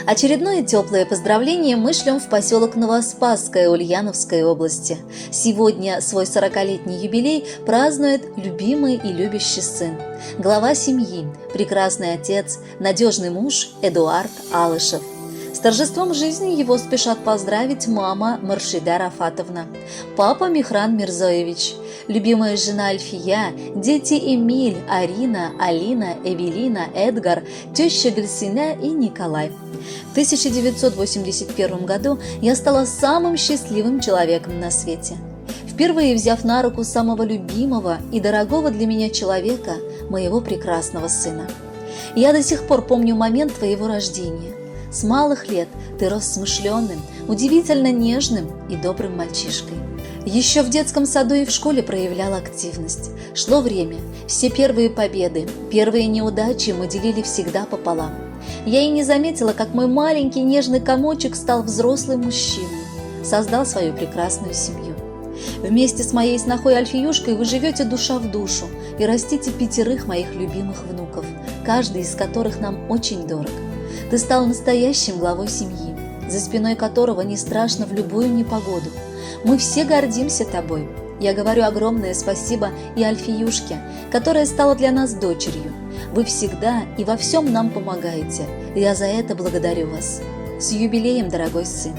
Очередное теплое поздравление мы шлем в поселок Новоспасское Ульяновской области. Сегодня свой 40-летний юбилей празднует любимый и любящий сын. Глава семьи, прекрасный отец, надежный муж Эдуард Алышев. С торжеством жизни его спешат поздравить мама Маршида Рафатовна, папа Михран Мирзоевич, любимая жена Альфия, дети Эмиль, Арина, Алина, Эвелина, Эдгар, теща Гульсина и Николай. В 1981 году я стала самым счастливым человеком на свете. Впервые взяв на руку самого любимого и дорогого для меня человека, моего прекрасного сына. Я до сих пор помню момент твоего рождения. С малых лет ты рос смышленым, удивительно нежным и добрым мальчишкой. Еще в детском саду и в школе проявлял активность. Шло время, все первые победы, первые неудачи мы делили всегда пополам. Я и не заметила, как мой маленький нежный комочек стал взрослым мужчиной, создал свою прекрасную семью. Вместе с моей снохой Альфиюшкой вы живете душа в душу и растите пятерых моих любимых внуков, каждый из которых нам очень дорог. Ты стал настоящим главой семьи, за спиной которого не страшно в любую непогоду. Мы все гордимся тобой. Я говорю огромное спасибо и Альфиюшке, которая стала для нас дочерью. Вы всегда и во всем нам помогаете. Я за это благодарю вас. С юбилеем, дорогой сын!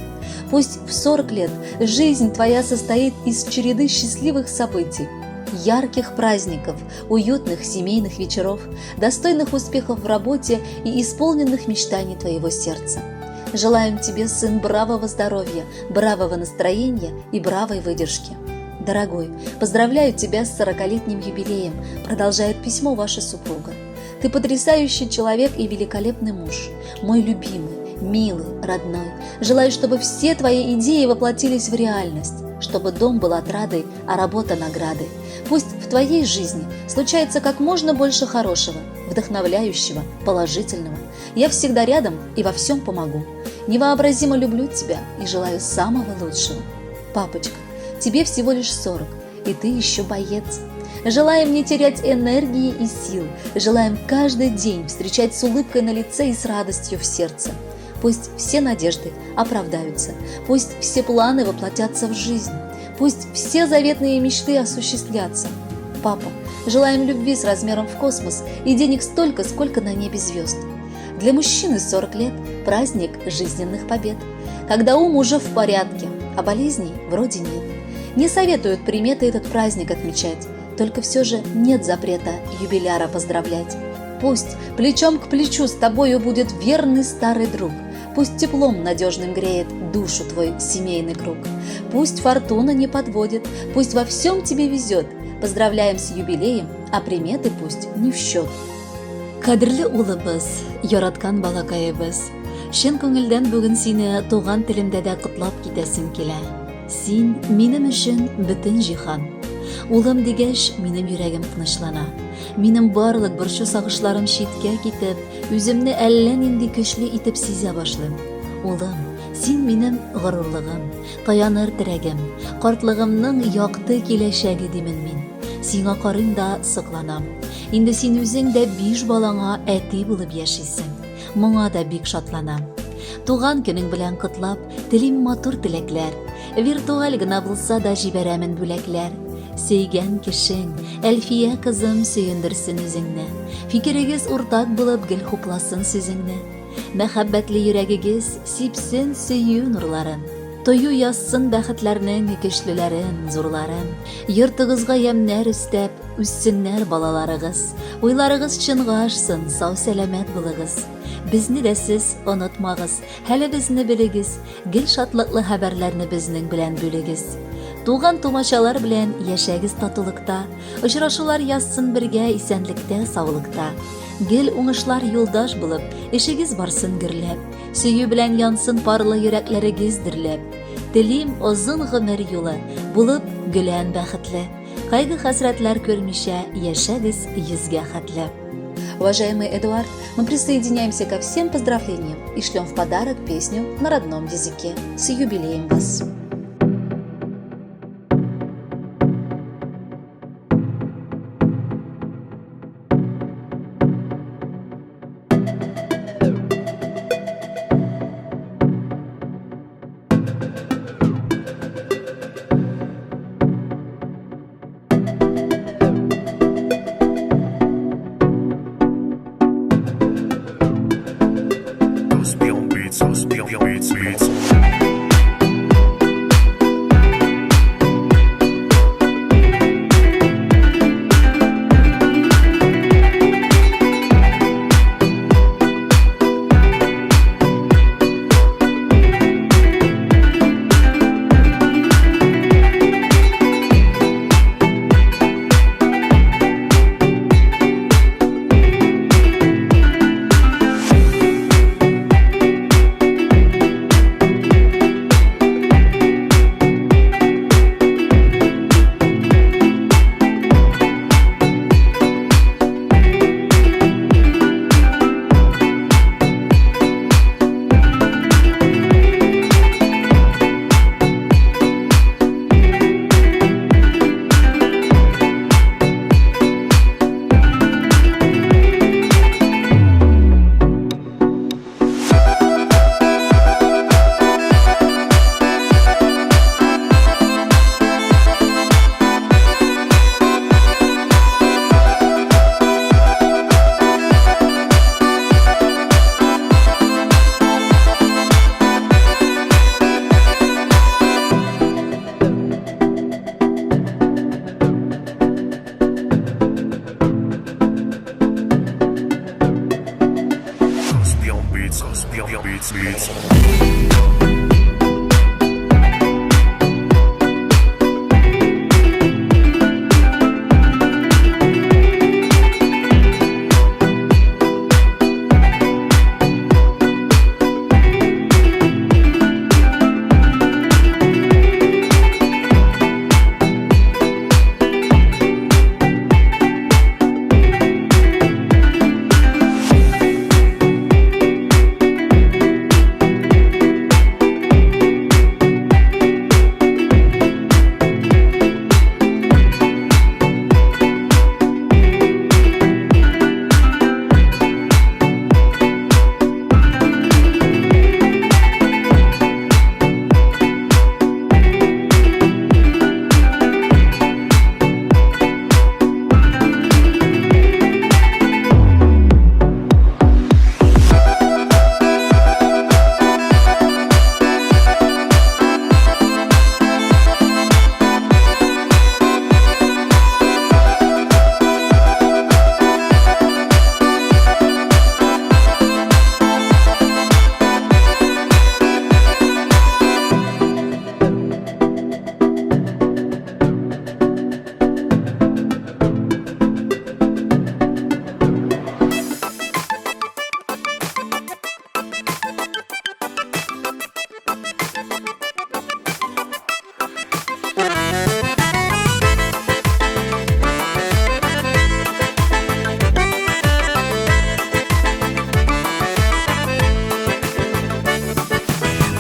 Пусть в 40 лет жизнь твоя состоит из череды счастливых событий, ярких праздников, уютных семейных вечеров, достойных успехов в работе и исполненных мечтаний твоего сердца. Желаем тебе, сын, бравого здоровья, бравого настроения и бравой выдержки. Дорогой, поздравляю тебя с 40-летним юбилеем, продолжает письмо ваша супруга. Ты потрясающий человек и великолепный муж, мой любимый, милый, родной. Желаю, чтобы все твои идеи воплотились в реальность, чтобы дом был отрадой, а работа наградой. Пусть в твоей жизни случается как можно больше хорошего, вдохновляющего, положительного. Я всегда рядом и во всем помогу. Невообразимо люблю тебя и желаю самого лучшего. Папочка, тебе всего лишь 40, и ты еще боец. Желаем не терять энергии и сил, желаем каждый день встречать с улыбкой на лице и с радостью в сердце. Пусть все надежды оправдаются, пусть все планы воплотятся в жизнь, пусть все заветные мечты осуществятся. Папа, желаем любви с размером в космос и денег столько, сколько на небе звезд. Для мужчины 40 лет – праздник жизненных побед, когда ум уже в порядке, а болезней вроде нет. Не советуют приметы этот праздник отмечать, только все же нет запрета юбиляра поздравлять. Пусть плечом к плечу с тобою будет верный старый друг, пусть теплом надежным греет душу твой семейный круг. Пусть фортуна не подводит, пусть во всем тебе везет. Поздравляем с юбилеем, а приметы пусть не в счет. Кадерле улыбыз, яраткан балакаебыз, чын күңелдән бүген сине туган телемдә дә котлап китәсем килә. Син минем өчен бөтен җиһан. Улым дигәч, минем йөрәгем тынычлана. Минем барлык борчу-сагышларым читкә китеп, үземне әллә нинди көчле итеп сизә башлыйм. Улым, син минем горурлыгым, таяныр терәгем, картлыгымның якты киләчәге димен мин. Сиңа карыйм да сокланам. Инде син үзең дә биш балаңа әти булып яшисең. Моңа да бик шатланам. Туган көнең белән котлап, телим матур теләкләр. Виртуаль гына булса да җибәрәмен бүләкләр. Сөйгән кешең, Әлфия кызым сөендерсен үзеңне. Фикерегез уртак булып гел хупласын сүзеңне. Мәхәббәтле йөрәгегез сипсен сөю нурларын. Тою язсын бәхетләрнең көчлеләрен, зурларын. Йортыгызга ямьнәр өстәп, үссеннәр балаларыгыз. Уйларыгыз чынга ашсын, сау-сәламәт булыгыз. Безне дә сез онытмагыз, хәлебезне белегез, гел шатлыклы хәбәрләрне безнең белән бүлегез. Туган-тумачалар белән яшәгез татулыкта, очрашулар язсын бергә исәнлектә, саулыкта. Гел уңышлар юлдаш булып, эшегез барсын гөрләп. Сөю белән янсын парлы йөрәкләрегез дөрләп. Телим озын гомер юлы, булып гөлән бәхетле. Кайгы-хәсрәтләр күрмичә яшәгез йөзгә хәтле. Уважаемый Эдуард, мы присоединяемся ко всем поздравлениям и шлем в подарок песню на родном языке. С юбилеем вас!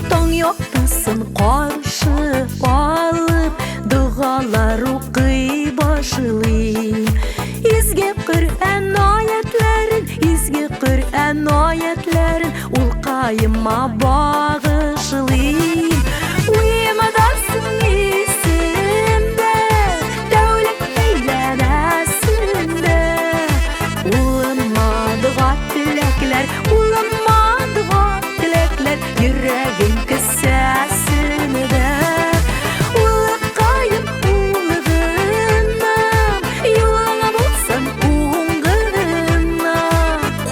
Таң яктысын каршы алып, догалар укый башлыйм. Изге Коръән аятларын, изге Коръән аятларын улкаема багышлыйм. Уемадасың исемдә, тәүлек әйләнәсендә. Улыма дога теләкләр, улыма дога теләкләр, йөрәгем кесәсендә. Улыкаем, улыгынам, юлыңа булсын уңгына.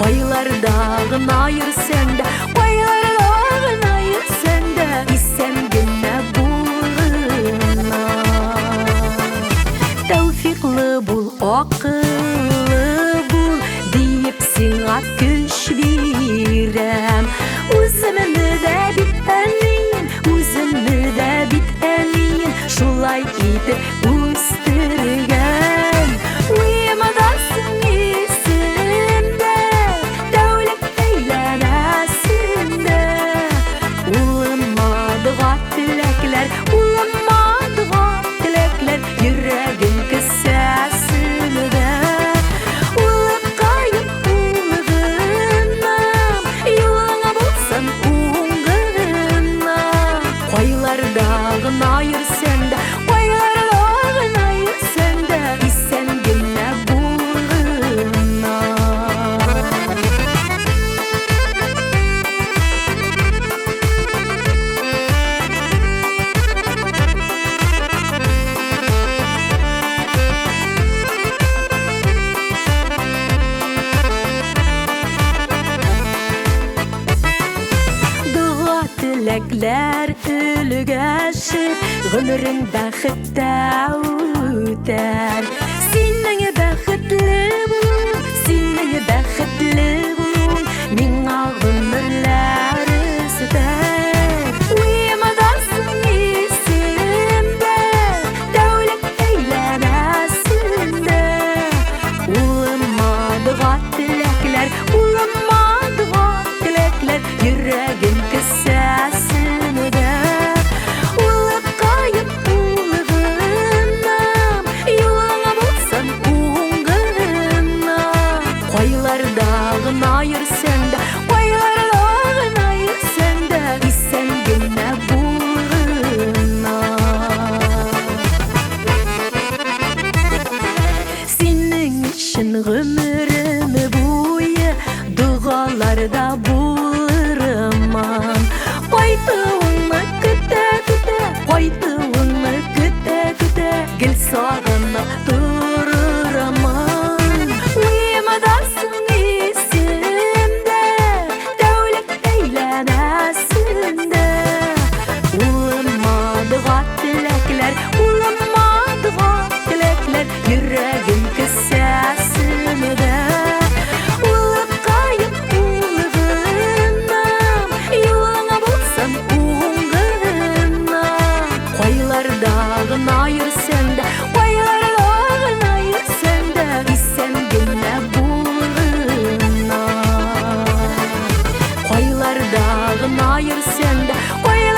Кайларда гына йөрсәң дә, кайларда гына йөрсәң дә, исән генә булгына. Тәүфиклы бул, акыллы бул, диеп сиңа көч бирәм. Үземне дә бит әнием, үземне дә бит әнием, шулай итеп үстергән. Уемадасың исемдә, тәүлек әйләнәсендә. Улыма дога теләкләр, улыма дога теләкләр, йөрәгем кесәсендә. Улыкаем, улыгынам, юлыңа теләкләр өлгәшеп, гомерең бәхеттә үтәр. Синең бәхетле булуың, синең бәхетле булуың миңа гомерләр өстәр. Уемдасың исемдә, тәүлек әйләнәсендә. Улыма дога теләкләр, улыма дога теләкләр, йөрәгем кесәсендә. Улыкаем, улыгынам, юлыңа булсын уңгына. Кайларда гына йөрсәң дә, кайларда гына йөрсәң дә, исән генә булгына. Синең өчен гомерем буе догаларда булырмын. Кайтуыңны көтә-көтә, кайтуыңны көтә-көтә, гел сагынып торырмын. Уемдасың исемдә, тәүлек әйләнәсендә. Улыма дога теләкләр, улыма дога теләкләр, йөрәгем кесәсендә. Улыкаем, улыгынам, юлыңа булсын уңгына. Кайларда гына йөрсәң дә, кайларда гына йөрсәң дә, исән генә булгына. Кайларда гына йөрсәң дә, кайларда